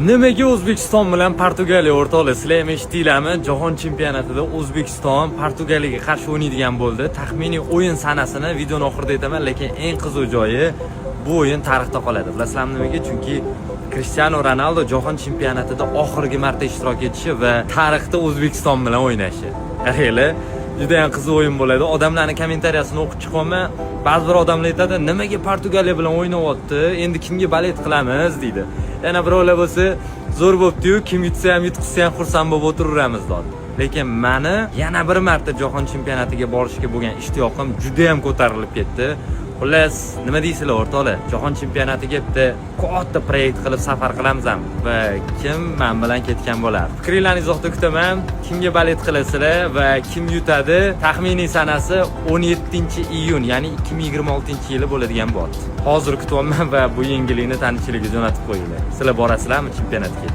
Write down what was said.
Nimaga O'zbekiston bilan Portugaliya, o'rtoqlar? Sizlar ham eshitdinglarmi? Jahon chempionatida O'zbekiston Portugaliyaga qarshi o'ynaydigan bo'ldi. Taxminiy o'yin sanasini videoni oxirida aytaman, lekin eng qiziq joyi, bu o'yin tarixda qoladi. Bilasizlarmi nimaga? Chunki Cristiano Ronaldo jahon chempionatida oxirgi marta ishtirok etishi va tarixda O'zbekiston bilan o'ynashi. Qaranglar, juda ham qiziq o'yin bo'ladi. Odamlarning kommentariyasini o'qib chiqyapman. Ba'zi bir odamlar aytadi, nimaga Portugaliya bilan o'ynayapti? Endi kimga болеть qilamiz, deydi. Yana birovlar bo'lsa, zo'r bo'pti-yu, kim yutsa ham, yutqizsa ham xursand bo'lib o'tiraveramiz, deydi. Lekin mani yana bir marta jahon chempionatiga borishga bo'lgan ishtiyoqim juda ham ko'tarilib ketdi. Xullas, nima deysizlar, o'rtoqlar? Jahon chempionatiga bitta katta proyekt qilib safar qilamiz ham va kim men bilan ketgan bo'lar? Fikringlarni izohda kutaman. Kimga болеть qilasizlar va kim yutadi? Taxminiy sanasi 17-iyun, ya'ni 2026-yili bo'ladigan bo'ldi. Hozir kutyapman va bu yangilikni tanishchilikka jo'natib qo'yinglar. Sizlar borasizlarmi chempionatga?